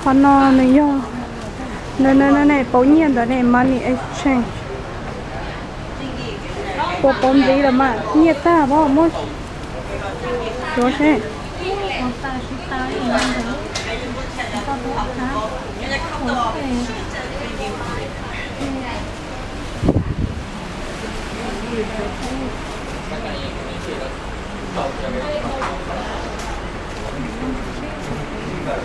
Qhov no nws yog, nws, nws, nws ne pauv nyiaj ntawd ne, money exchange. Puas pauv ntxiv lawm mas nyiaj tag pob, muab xyuas seb.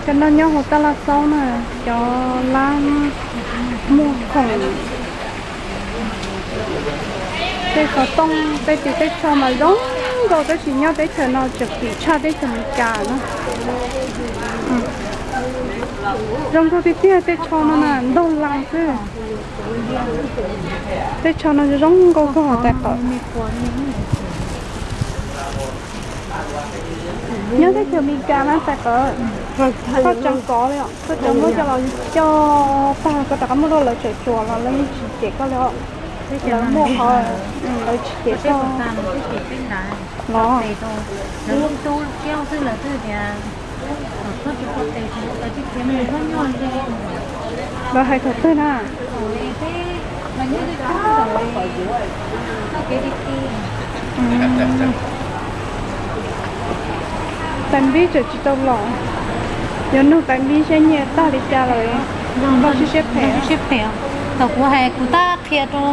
Cov no nyob hauv tab laj xaub na, cov lab muag khoom. Tej xov tooj tej ris tej tsho mas zoo nkauj tab sis nyob teb chaws no tseem kim tshaj teb chaws Amelikas na. Zoo nkauj tiag tiag, tej tsho no na ntog lees xwb. Tej tsho no zoo nkauj kawg hauv tais qawm. Nyob teb chaws Amelikas mas tais qawm, koj tseem kov li os, koj tseem muab coj los coj tag koj rov qab muab rau lawv tseem tsuas los lawv yeej tsis cem koj li os. Lawv muaj qhov, lawv tsis cem koj los. Lawv hais thaum twg na? Tais npib tseem tsis tau los, yuav nug tais npib seb nyiaj tag li cas lawm. Npog siab siab phem. Siab phem. Thaum kuv hais kuv tab qhia rau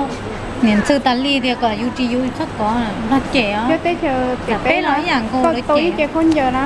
niam ntxawm tas li tias kom yus ris yus txhob kov, npog cem os. Teb chaws pem peb los ib yam nkaus, koj tau ib ce khaub ncaws na.